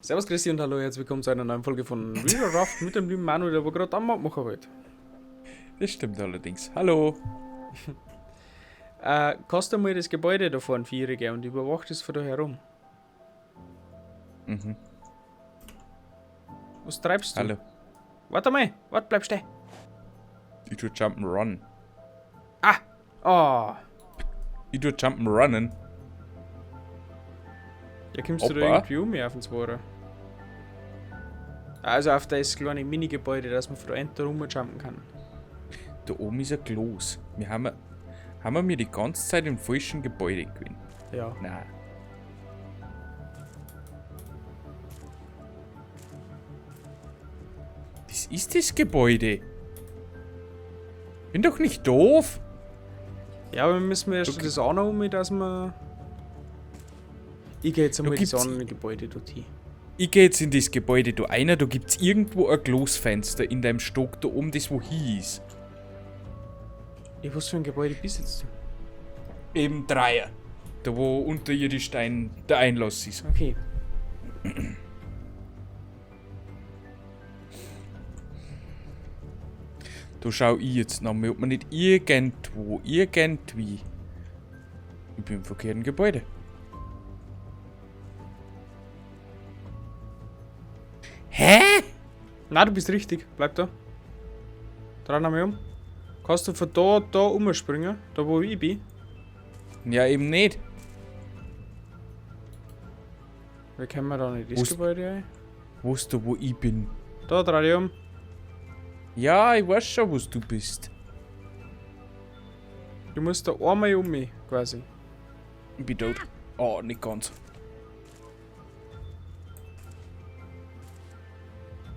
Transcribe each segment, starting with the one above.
Servus, Christi und hallo, herzlich willkommen zu einer neuen Folge von Raft mit dem lieben Manu, der wo gerade am machen wollte. Das stimmt allerdings. Hallo. Kannst du mal das Gebäude da vorne vierige und überwacht es von da herum? Mhm. Was treibst du? Hallo. Warte mal, warte, bleib stehen. Ich tu Jump'n'Run. Ah! Oh. Ich tu Jump'n'Runnen. Ja, kommst du da Hoppa. irgendwie um mich auf den Zwarer? Also auf das kleine Mini-Gebäude, dass man von da hinten rumjumpen kann. Da oben ist ein Klos. Wir haben wir die ganze Zeit im falschen Gebäude gewesen. Ja. Nein. Das ist das Gebäude. Bin doch nicht doof. Ja, aber wir müssen erst Okay. das auch noch um, dass wir... Ich geh jetzt einmal Da das gibt's andere Gebäude dorthin. Ich geh jetzt in das Gebäude da einer, da gibt's irgendwo ein Glosfenster in deinem Stock da oben, das wo hin ist. Ich, was für ein Gebäude bist jetzt du? Eben Dreier. Da wo unter ihr die Stein der Einlass ist. Okay. Da schau ich jetzt nochmal, ob man nicht irgendwo, irgendwie. Ich bin im verkehrten Gebäude. Hä? Na, du bist richtig. Bleib da. Dreh nochmal um. Kannst du von da umspringen? Da wo ich bin? Ja, eben nicht. Wie kommen wir da nicht das Wo's- Gebäude ein? Weißt du, wo ich bin? Da, dreh dich um. Ja, ich weiß schon, wo du bist. Du musst da einmal um mich, quasi. Ich bin tot. Oh, nicht ganz.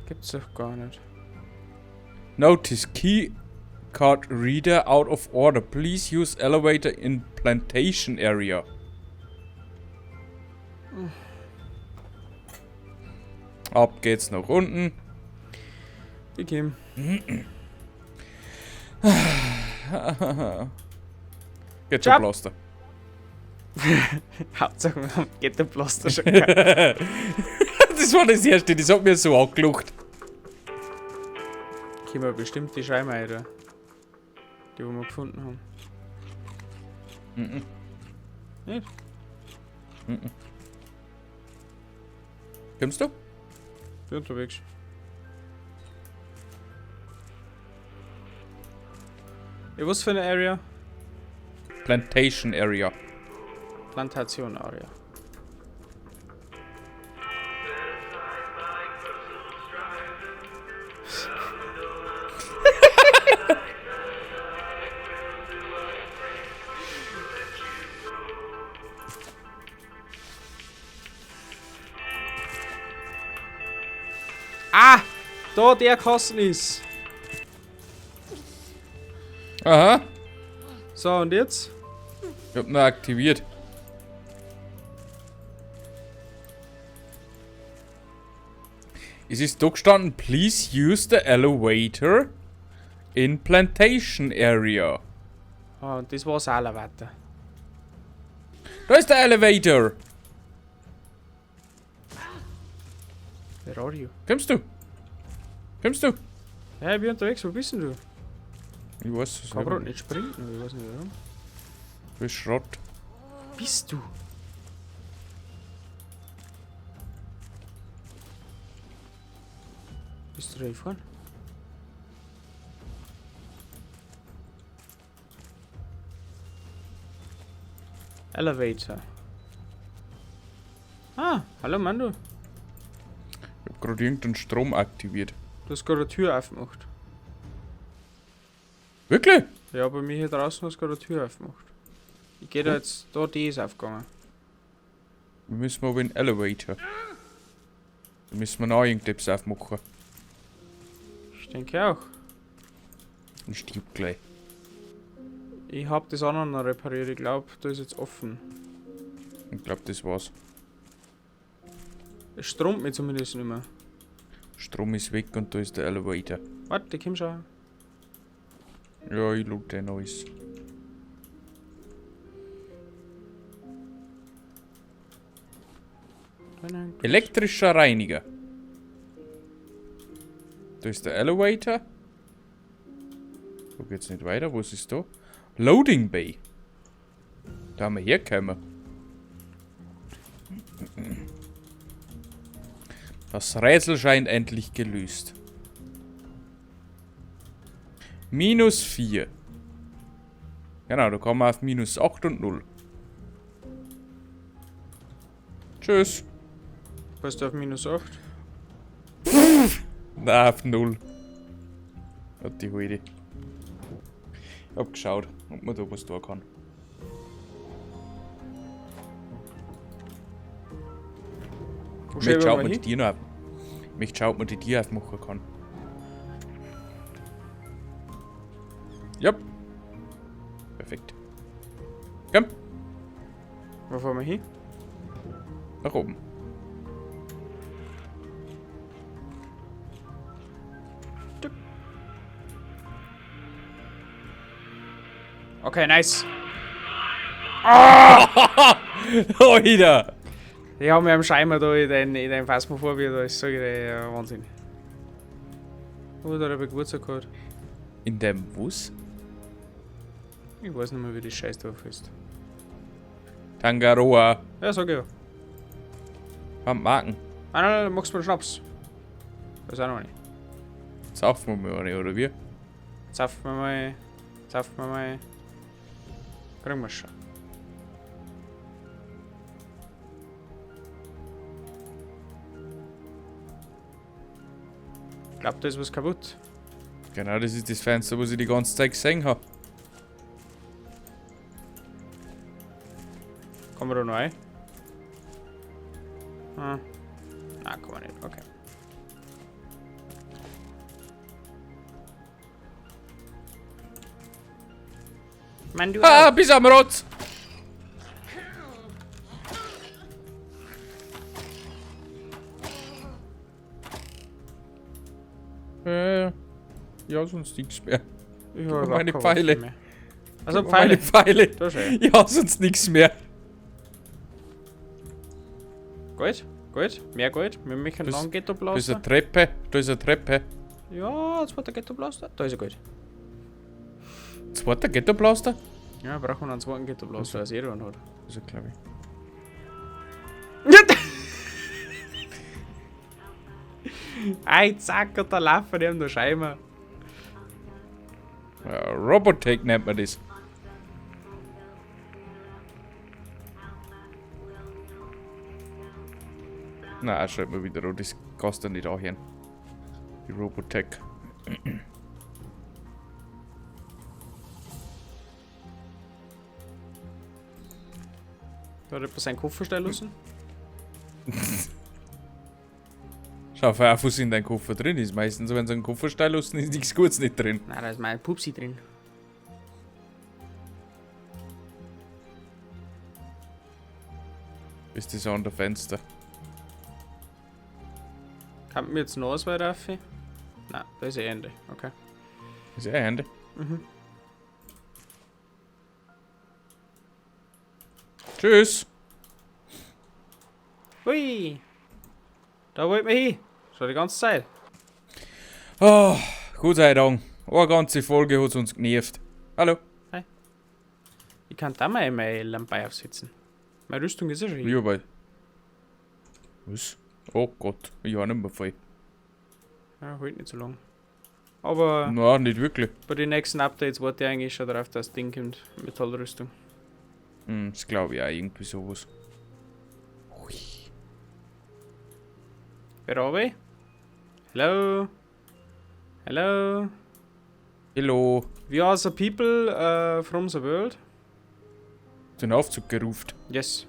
Gibt's doch gar nicht. Notice, Key Card Reader out of order. Please use elevator in plantation area. Ab geht's nach unten. Ich komm. Geht Ciao. schon Blaster. Hauptsache, wir haben Ghetto Blaster schon gehabt. Das war das erste, das hat mir so angelucht. Kommen wir bestimmt die Scheibe rein, da. Die, wo wir gefunden haben. Mhm. Nicht? Mhm. Kommst du? Bin unterwegs. Ja, was für eine Area? Plantation Area. Plantation Area. Ah! Da der Kasten ist! Aha. So, und jetzt? Ich hab ihn aktiviert. Es ist da gestanden, please use the elevator in plantation area. Ah, und das war's Elevator. Da ist der Elevator! Where are you? Kommst du? Kommst du? Ja, ich bin unterwegs, wo bist denn du? Ich weiß es Kann grad nicht. nicht sprinten, ich weiß nicht warum. Du bist Schrott. Bist du? Bist du da gefahren? Elevator. Ah, hallo Mando. Ich hab grad irgendeinen Strom aktiviert. Du hast gerade eine Tür aufgemacht. Wirklich? Ja, bei mir hier draußen hast du gerade eine Tür aufgemacht. Ich geh da jetzt, da die ist aufgegangen. Wir müssen aber in den Elevator. Da müssen wir noch irgendetwas aufmachen. Ich denke auch. Und stirb gleich. Ich hab das auch noch repariert, ich glaub, da ist jetzt offen. Ich glaub, das war's. Es stromt mir zumindest nicht mehr. Strom ist weg und da ist der Elevator. Warte, komm schon. Ja, ich loot den alles. Elektrischer Reiniger. Da ist der Elevator. Wo geht's nicht weiter? Was ist da? Loading Bay. Da haben wir hergekommen. Das Rätsel scheint endlich gelöst. Minus 4. Genau, da kommen wir auf minus 8 und 0. Tschüss. Bist du auf minus 8? Na, auf 0. Hat die Holde. Ich hab geschaut, ob man da was tun kann. Wo Ich möchte schauen schauen, wir ob man die hin? Tür noch auf, ich möchte schauen, ob man die Tür aufmachen kann. Ja. Perfekt. Komm, Wo fahren wir hin? nach oben. Okay, nice. Alter! Ich hab mir am Scheimer da in dein Phasmophobia, da ist so der Wahnsinn. Oh, da hab ich Geburtstag gehabt. In dem Bus? Ich weiß nicht mehr, wie das Scheißdorf ist. Tangaroa. Ja, sag ich ja. Am Marken. Ah, nein, nein, machst du mal Schnaps. Das ist auch noch nicht. Saufen wir mal eine, oder wie? Zapfen wir mal. Zapfen wir mal. Kriegen wir schon. Ich glaube, da ist was kaputt. Genau, das ist das Fenster, was ich die ganze Zeit gesehen habe. Kommen wir da noch rein? Ah. Nein, kann man nicht. Okay. Mann, du Ah, auch. bis am Rotz! Ja, sonst nichts mehr. Ich Gib hab mir meine überhaupt keine Pfeile. Waffe mehr. Also Gib mir meine Pfeile. Pfeile. Da schau. Ja, sonst nichts mehr. Gold, Gold, mehr Gold. Wir möchten Das- noch einen Ghetto Da ist Blaster. eine Treppe. Da ist eine Treppe. Ja, zweiter Ghetto Blaster. Da ist er Gold. Zweiter Ghetto Blaster? Ja, brauchen wir einen zweiten Ghetto Blaster, als jeder einen hat. Also, glaube ich. Ei, zack, und da laufen die haben da Scheiben. Ja, Robotech nennt man das. Na, schreibt mir wieder an, das kannst du nicht anhören. Die Robotech. Da hat jemand seinen Koffer stellen lassen. Schau auf, was in deinem Koffer drin ist. Meistens, wenn sie einen Koffer stellen lassen, ist nichts Gutes nicht drin. Nein, da ist mein Pupsi drin. Ist das an der Fenster? Kann mir jetzt noch was weiter rauf? Nein, da ist eh Ende. Okay. Ist eh Ende. Mhm. Tschüss. Hui! Da wollt man hin. Schon die ganze Zeit. Oh, Gott sei Dank. Eine ganze Folge hat uns genervt. Hallo. Ich kann da mal meine Lampe aufsetzen. Meine Rüstung ist ja schon hin. Ja, bei. Was? Oh Gott, ich war nicht mehr voll. Ja, halt nicht so lang. Aber Na, nicht wirklich. bei den nächsten Updates warte ich eigentlich schon darauf, dass das Ding kommt. Metallrüstung. Hm, das glaube ich auch irgendwie sowas. Ui. Where are we? Hello? Hello? Hallo. We are the people from the world? Den Aufzug gerufen. Yes.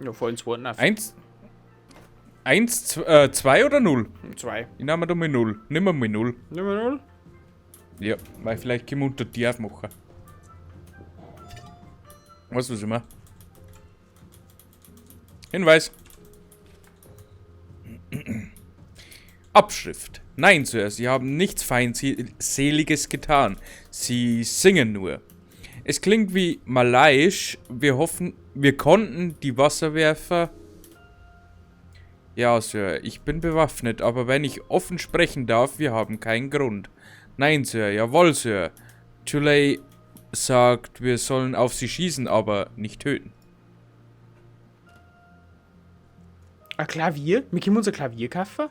Ja, vor allem zweiten auf. Eins. Eins, zwei oder null? Zwei. Ich nehme da mal null. Nimm mal null. Nummer null? Ja, weil vielleicht können wir unter dir aufmachen. Weißt du, was ich meine? Hinweis. Abschrift. Nein, Sir, Sie haben nichts Feindseliges getan. Sie singen nur. Es klingt wie Malaiisch. Wir hoffen, wir konnten die Wasserwerfer. Ja, Sir, ich bin bewaffnet, aber wenn ich offen sprechen darf, wir haben keinen Grund. Nein, Sir, jawohl, Sir. Tulay sagt, wir sollen auf sie schießen, aber nicht töten. Ein Klavier? Wir können unser Klavier kaufen?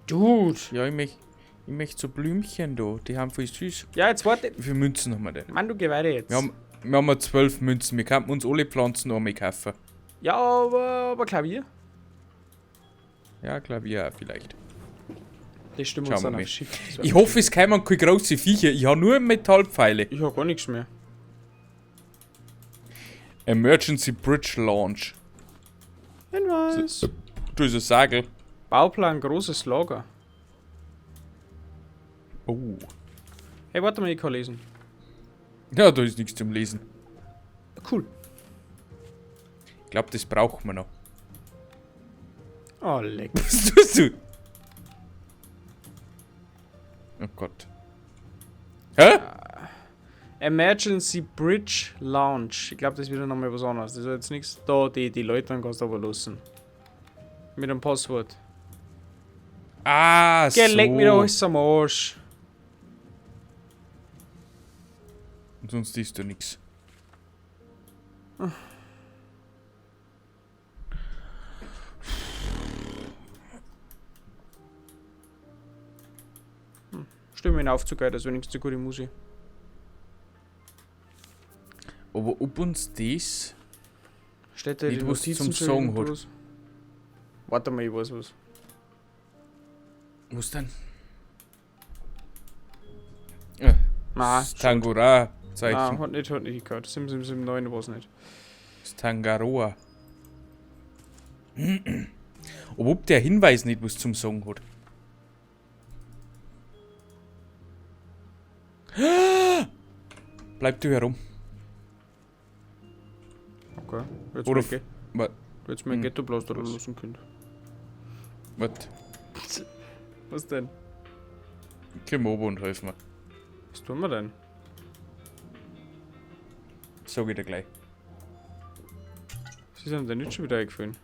Dude. Ja, ich möcht so Blümchen da. Die haben voll süß. Ja, jetzt warte. Wie viele Münzen haben wir denn? Mann, du geh weiter jetzt. Wir haben 12 Münzen. Wir könnten uns alle Pflanzen einmal kaufen. Ja, aber Klavier? Ja, Klavier auch vielleicht. Das stimmt Schauen uns wir dann mal. aufs Schiff. Das wär Ich hoffe, es kämen keine große Viecher. Ich habe nur Metallpfeile. Ich hab gar nichts mehr. Emergency Bridge Launch. Hinweis. Da ist ein Sagel. Bauplan, großes Lager. Oh. Hey, warte mal, ich kann lesen. Ja, da ist nichts zum Lesen. Cool. Ich glaube, das brauchen wir noch. Oh, leck. Was tust du? Oh Gott. Hä? Emergency Bridge Launch. Ich glaube, das ist wieder nochmal was anderes. Das ist jetzt nichts. Da, die Leute dann kannst du aber lassen. Mit dem Passwort. Ah, Geh, so. leck mir doch alles am Arsch. Und sonst ist da nichts. Stell mir einen Aufzug ein, das ist wenigstens eine gute Musik. Aber ob uns das Steht da nicht die was Notizen zum schon Sagen hat. irgendwas? Warte mal, ich weiß was. Was denn? Nein, Das Tangora-Zeichen. Nein, hat nicht gehört. 7779 war's nicht. Das Tangaroa. Ob der Hinweis nicht was zum Sagen hat. Bleib du herum. Okay. Jetzt Oder mal, jetzt mal ein Ghetto-Blaster Was? lassen können. Warte, Was denn? komm oben und helf mir. Was tun wir denn? Sag ich dir gleich. Was ist denn denn nicht schon wieder eingefallen?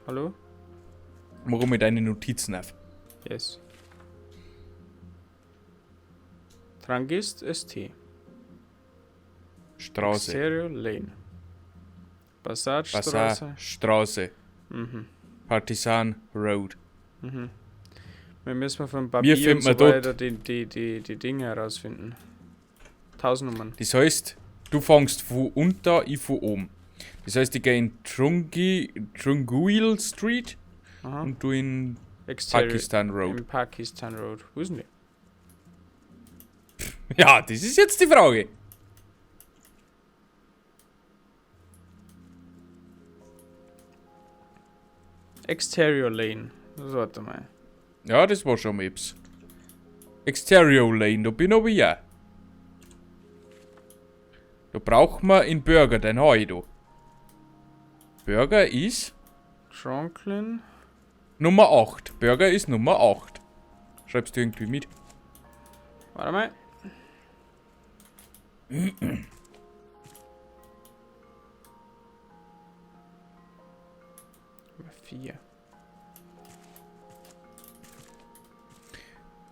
Hallo? Mach mal deine Notizen auf. Yes. Trangist ST. Straße. Exterior Lane. Passatstraße. Passat Straße. Partisan Road. Wir müssen vom Papier finden und so wir dort. weiter die Dinge herausfinden. Tausendnummern. Das heißt, du fängst von unten, ich von oben. Das heißt, ich gehe in Trunguil Street Aha. und du in Exterior. Pakistan Road. Im Pakistan Road. Wo ist denn die? Ja, das ist jetzt die Frage. Exterior Lane. Das warte mal. Ja, das war schon mal etwas. Exterior Lane, da bin aber ich auch. Da braucht man einen Burger, den habe ich da. Burger ist Franklin. Nummer 8. Burger ist Nummer 8. Schreibst du irgendwie mit? Warte mal. Nummer 4.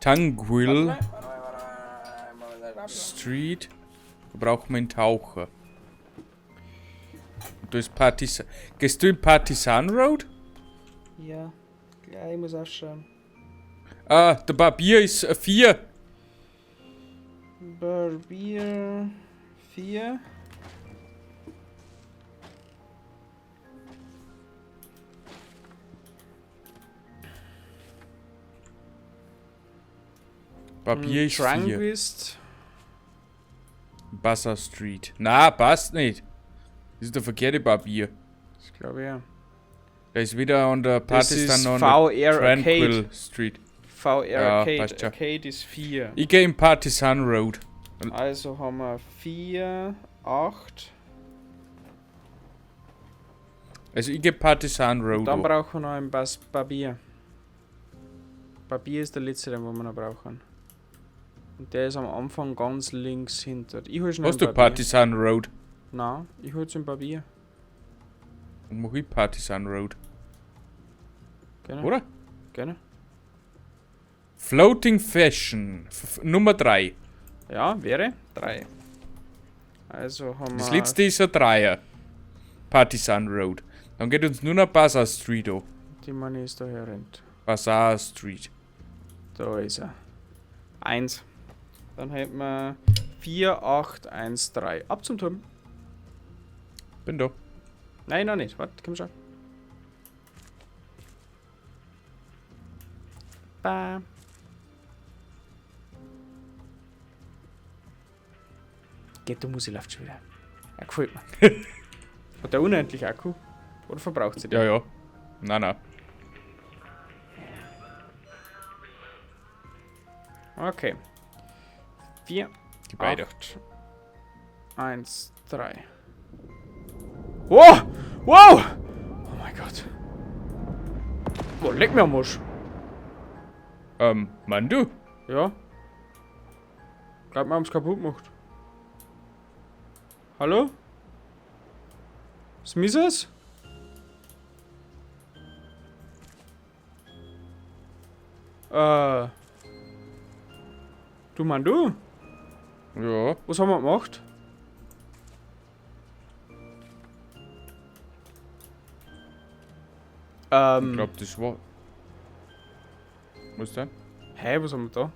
Tanguil Street. Da braucht man einen Taucher. Und da ist Partisan. Gehst du in Partisan Road? Ja, gleich, ich muss aufschauen. Ah, der Barbier ist 4. Barbier 4. Barbier ist 4. Tranquist. Bassa Street. Na, passt nicht. Das ist der verkehrte Barbier. Das glaube ich ja. Der ist wieder an der Das Partisan ist an der VR Tranquil Arcade. Street. VR Ja, Arcade. passt schon. Arcade ist 4. Ich gehe in Partisan Road. Also haben wir 4, 8. Also ich gehe Partisan Road. Dann an. brauchen wir noch ein Barbier. Papier ist der letzte, den wir noch brauchen. Und der ist am Anfang ganz links hinter. Ich hol schnell Hast du ein Papier. Partisan Road? Nein, ich hol's im Papier. Und mach ich Partisan Road. Gerne. Oder? Gerne. Floating Fashion. Nummer 3. Ja, wäre 3. Also haben Das wir. letzte ist ein Dreier. Partisan Road. Dann geht uns nur noch Bazaar Street an. Die Money ist daher rennt. Bazaar Street. Da ist er. 1. Dann hätten wir 4, 8, 1, 3. Ab zum Turm. Bin da. Nein, noch nicht. Warte, komm schon. Ba. Geht, du Musik läuft schon wieder. Ja, gefällt mir. Hat der unendlich Akku? Oder verbraucht sie den? Ja, ja. Nein, nein. Okay. 4, Die beide. 8, 1, 3. Wow! Wow! Oh mein Gott. Boah, leck mir am Arsch. Mann, du. Ja. Glaub, wir haben's kaputt gemacht. Hallo? Smithers? Du Mann, du? Ja. Was haben wir gemacht? Ich glaub, das war. Was denn? Hä, was haben wir da?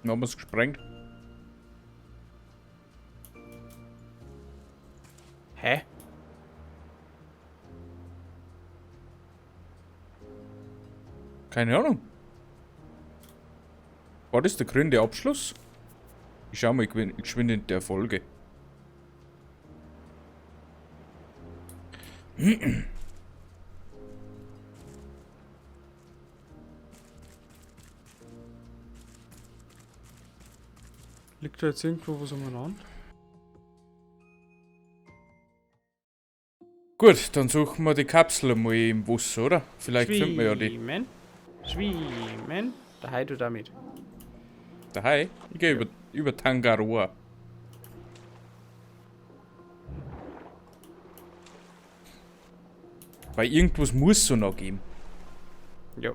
Dann haben wir's gesprengt. Hä? Keine Ahnung. War das der krönende Abschluss? Ich schau mal geschwind in der Folge. Liegt da jetzt irgendwo was umeinander? Gut, dann suchen wir die Kapsel mal im Wasser, oder? Vielleicht finden wir ja die. Schwimmen. Schwimmen. Da heil du damit. Daheim? Ich gehe über Tangaroa. Weil irgendwas muss es so noch geben. Ja.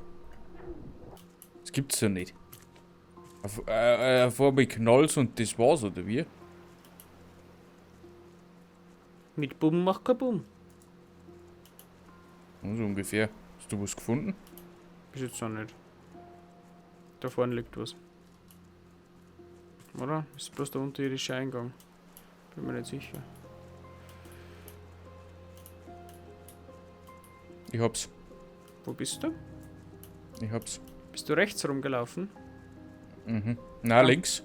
Das gibt's ja nicht. Auf einmal knallt's und das war's, oder wie? Mit Bumm macht kein Bumm. So ungefähr. Hast du was gefunden? Bis jetzt noch nicht. Da vorne liegt was. Oder? Ist bloß der unterirdische Eingang. Bin mir nicht sicher. Ich hab's. Wo bist du? Ich hab's. Bist du rechts rumgelaufen? Mhm. Na, Ah. links.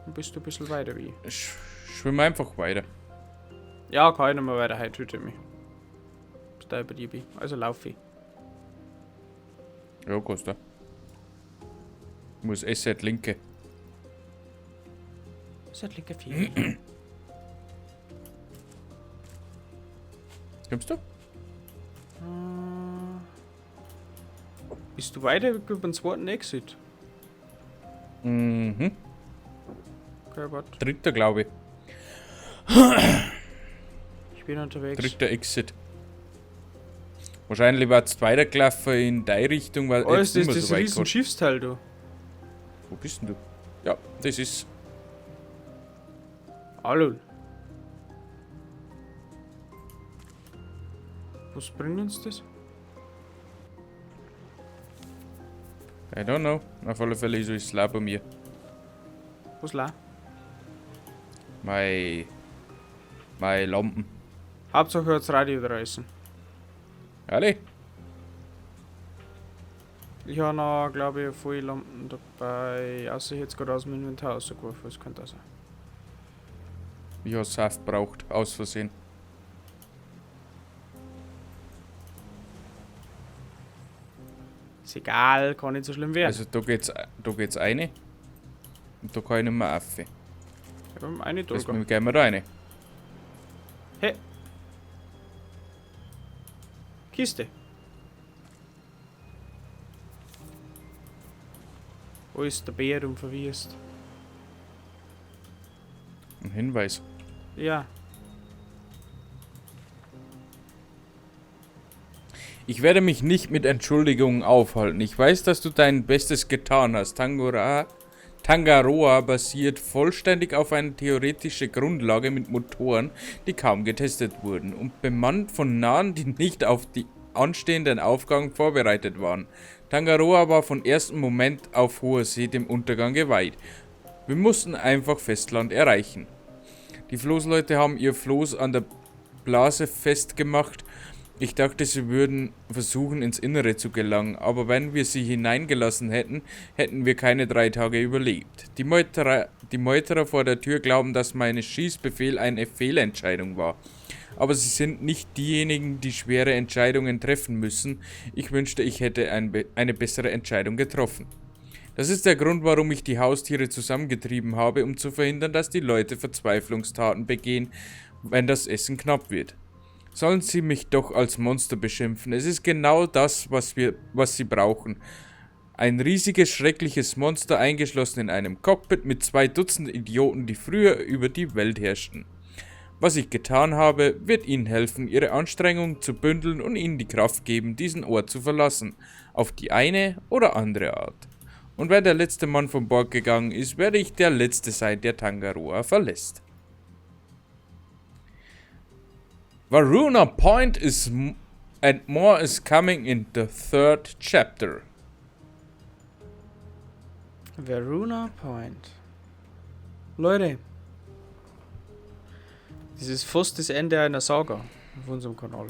Dann bist du ein bisschen weiter wie ich. Schwimm einfach weiter. Ja, kann ich nicht mehr weiter, heute töte mich. Bis da bei dir bin. Also lauf ich. Ja, kannst du. Ich muss Asset linke. Ist linke 4. Kommst du? Bist du weiter über den zweiten Exit? Mhm. Okay, warte. Dritter, glaube ich. Ich bin unterwegs. Dritter Exit. Wahrscheinlich war es weitergelaufen in deine Richtung, weil Oh, jetzt ist das nicht mehr das so weit riesen geht. Schiffsteil, du? Wo bist denn du? Ja, das ist. Hallo. Was bringt uns das? I don't know. Auf alle Fälle ist alles leer bei mir. Was la? Meine Lampen. Hauptsache hat's Radio draußen. Alle? Ich habe noch, glaube ich, voll Lampen dabei. Außer ich hätte gerade aus dem Inventar rausgeworfen. Das könnte auch sein. Ich habe Saft braucht, aus Versehen. Ist egal, kann nicht so schlimm werden. Also da geht's eine. Und da kann ich nicht mehr auf. Ja, eine Das Dolga. gehen wir da rein. Hey. Kiste. Alles der Bär und verwirrst. Ein Hinweis. Ja. Ich werde mich nicht mit Entschuldigungen aufhalten. Ich weiß, dass du dein Bestes getan hast. Tangaroa basiert vollständig auf einer theoretischen Grundlage mit Motoren, die kaum getestet wurden und bemannt von Nahen, die nicht auf die anstehenden Aufgaben vorbereitet waren. Tangaroa war von ersten Moment auf hoher See dem Untergang geweiht. Wir mussten einfach Festland erreichen. Die Floßleute haben ihr Floß an der Blase festgemacht. Ich dachte, sie würden versuchen, ins Innere zu gelangen, aber wenn wir sie hineingelassen hätten, hätten wir keine 3 Tage überlebt. Die Meuterer vor der Tür glauben, dass mein Schießbefehl eine Fehlentscheidung war. Aber sie sind nicht diejenigen, die schwere Entscheidungen treffen müssen. Ich wünschte, ich hätte eine bessere Entscheidung getroffen. Das ist der Grund, warum ich die Haustiere zusammengetrieben habe, um zu verhindern, dass die Leute Verzweiflungstaten begehen, wenn das Essen knapp wird. Sollen sie mich doch als Monster beschimpfen. Es ist genau das, was sie brauchen. Ein riesiges, schreckliches Monster, eingeschlossen in einem Cockpit mit 2 Dutzend Idioten, die früher über die Welt herrschten. Was ich getan habe, wird ihnen helfen, ihre Anstrengungen zu bündeln und ihnen die Kraft geben, diesen Ort zu verlassen. Auf die eine oder andere Art. Und wenn der letzte Mann von Bord gegangen ist, werde ich der Letzte sein, der Tangaroa verlässt. Varuna Point is and more is coming in the 3rd chapter. Varuna Point. Leute, das ist fast das Ende einer Saga auf unserem Kanal.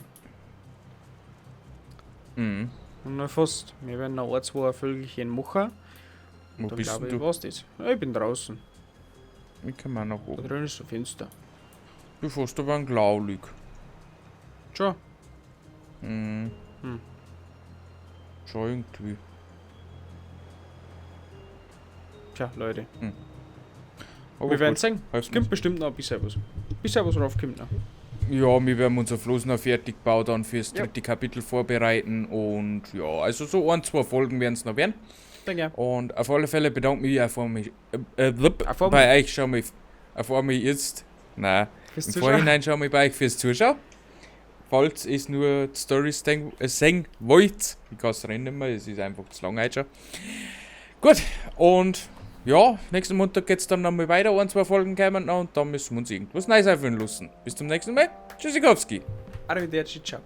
Mhm. Und noch fast. Wir werden noch 1, 2 Vögelchen machen. Wo Dann bist glaube denn ich, du? war's das. Ja, ich bin draußen. Ich kann mal nach Da oben. drin ist so finster. Du fährst aber ein Glaulig. Schon. Mhm. Hm. Schon irgendwie. Tja, Leute. Aber wir werden gut. sehen. Hilft Es kommt bestimmt noch ein bisschen was. Ein bisschen was raufkommt noch. Ja, wir werden unser Floß noch fertig bauen, dann fürs Ja. 3. Kapitel vorbereiten und ja, also so 1, 2 Folgen werden es noch werden. Danke. Und auf alle Fälle bedanke mich auch mich, Auf alle- bei euch schon mal, auf einmal jetzt, nein, Fürs im Zuschauen. Vorhinein schon mal bei euch fürs Zuschauen. Falls es nur die Storys sehen wollt, ich kann es nicht mehr, es ist einfach zu lang heute schon. Gut, und ja, nächsten Montag geht's dann nochmal weiter, 1, 2 Folgen kommen noch und dann müssen wir uns irgendwas Neues einfallen lassen. Bis zum nächsten Mal. Tschüssikowski. Arrivederci, ciao.